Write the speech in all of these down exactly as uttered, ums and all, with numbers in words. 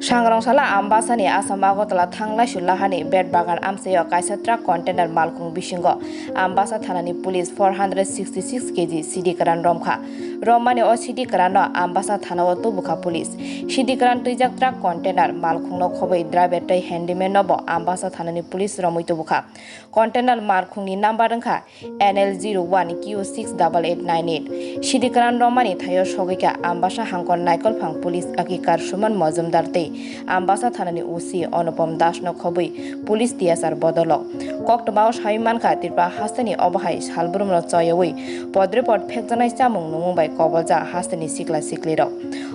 Sangrong sala Ambasani Assam Agartala thanglaisu lahani bet bagan amchaio kaisa truck container malkhung bisingo Ambasa thanani police four hundred sixty six K G sidi kwran romkha. Romani o sidi kwranno Ambasa thanao tubukha police. Sidi kwran twijak truck container malkhungno khobwi driver tei handyman no bo Ambasa thanani police romwi tubukha. Container malkhungni number wngkha N L zero one Q six double eight nine eight. Sidi kwran romani thaio sogwikha Ambasa hangkor Naikolphang police akikar Suman Mojumdar tei Ambasa thanani O C Onupom Das no khobwi police tiyasar bodolo. Koktwmao sawi mankha Tripura hasteni obohai salbrumno choyawi podrepot phekjaknai chamung nungmung bai koboljak hasteni sikla siklirok.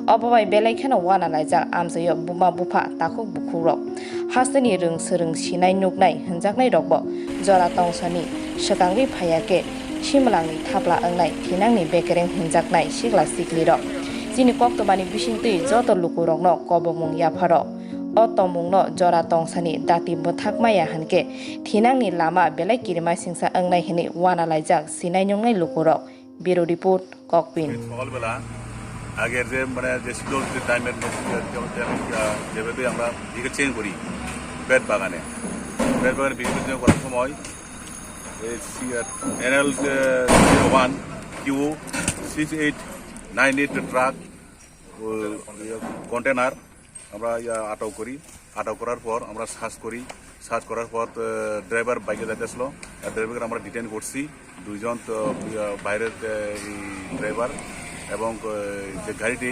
Obo bai belai kheno wana laijak amchaio buma bupha takhuk bukhukrok. Hasteni rwng swrwng sinai nuknai hwnjaknai rokbo jora tongsani swkangwi phaiya khe simlangni thapla wngnai thinangni bekereng hwnjaknai sikla siklirok. Chini koktwmani bisingtwi joto lukurokno kobomung yapharo. O tongmungno jora tongsani dati bwthak maya hwnkhe thinangni lama belai kirima singsa wngnai hwnwi wana laijak sinai nungnai lukurok. Bureau Report, Kokpin. সকালবেলা আগের যে, মানে, যে শীতল যে টাইমের মধ্যে যেমন, যেমন, আহ, যেভাবে আমরা ভিজিট চেঞ্জ করি বেত বাগানে, বেত বাগানে ভিজিট চেঞ্জ করার সময় এই C-, uh, N L, uh, zero one Q six eight nine eight truck, ও, ইয়ে, কন্টেনার আমরা, ইয়া, আটক করি। আটক করার পর আমরা সার্চ করি। সার্চ করার পর, আহ, ড্রাইভার বাইকে যাইতেছিল। আর ড্রাইভারকে আমরা ডিটেইন করছি। দুইজন তো, ইয়া, বাইরের, আহ, এই ড্রাইভার এবং, আহ, যে গাড়িটি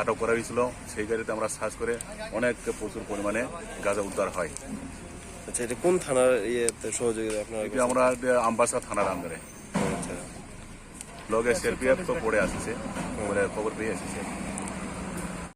আটক করা হয়েছিল, সেই গাড়িতে আমরা সার্চ করে অনেক প্রচুর পরিমাণে গাঁজা উদ্ধার হয়। আচ্ছা, এটা কোন থানার ইয়েতে সহযোগিতা আপনারা এটা করছেন? আমরা, এটা আমবাসা থানার আন্ডারে। আচ্ছা। লগে সিআরপিএফ তো পড়ে আসছে, পরে খবর পেয়ে আসছে।